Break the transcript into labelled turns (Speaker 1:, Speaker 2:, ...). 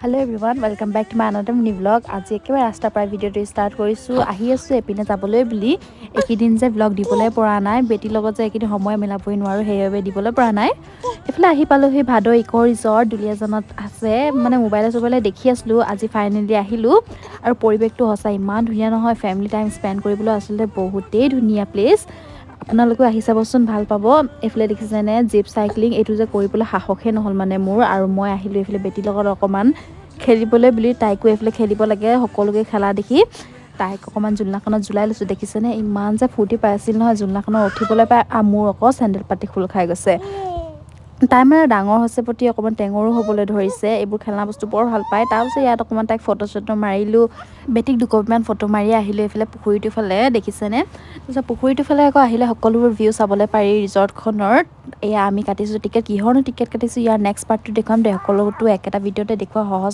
Speaker 1: Hello everyone, welcome back to my another mini vlog. আজি একেবাৰে ৰাস্তাৰ পৰাই ভিডিঅ'টো ষ্টাৰ্ট কৰিছোঁ। আহি আছোঁ এপিনে যাবলৈ বুলি। এইকেইদিন যে ব্লগ দিবলৈ পৰা নাই, বেটীৰ লগত যে এইকেইদিন সময় মিলাবই নোৱাৰোঁ, সেইবাবে দিবলৈ পৰা নাই। এইফালে আহি পালোহি ভাদৈ ইক' ৰিজৰ্ট, দুলীয়াজানত আছে। মানে মোবাইলে চোবাইলে দেখি আছিলোঁ, আজি ফাইনেলি আহিলোঁ। আৰু পৰিৱেশটো সঁচা ইমান ধুনীয়া নহয়, ফেমিলি টাইম স্পেণ্ড কৰিবলৈ আচলতে বহুতেই ধুনীয়া প্লেচ। আপোনালোকেও আহি চাবচোন, ভাল পাব। এইফালে দেখিছেনে জীপ চাইক্লিং? এইটো যে কৰিবলৈ সাহসেই নহ'ল মানে মোৰ। আৰু মই আহিলোঁ এইফালে বেটীৰ লগত অকণমান খেলিবলৈ বুলি। তাইকো এইফালে খেলিব লাগে, সকলোকে খেলা দেখি তাইক অকণমান জোলনাখনত জোলাই লৈছোঁ। দেখিছেনে, ইমান যে ফূৰ্তি পাই আছিল নহয় জোলনাখনত উঠিবলৈ পাই। মোৰ আকৌ চেণ্ডেল পাতি খোল খাই গৈছে। তাই মানে ডাঙৰ হৈছে প্ৰতি অকণমান টেঙৰো হ'বলৈ ধৰিছে, এইবোৰ খেলনা বস্তু বৰ ভাল পায়। তাৰপিছত ইয়াত অকণমান তাইক ফটো চটো মাৰিলোঁ, বেটীক দুকপিমান ফটো মাৰি আহিলোঁ এইফালে পুখুৰীটোৰ ফালে। দেখিছেনে? তাৰপিছত পুখুৰীটোৰ ফালে আকৌ আহিলে সকলোবোৰ ভিউ চাবলৈ পাৰি ৰিজৰ্টখনৰ। এয়া আমি কাটিছোঁ টিকেট। কিহৰনো টিকেট কাটিছোঁ, ইয়াৰ নেক্সট পাৰ্টটো দেখুৱাম দেই। সকলোতো একেটা ভিডিঅ'তে দেখুওৱা সহজ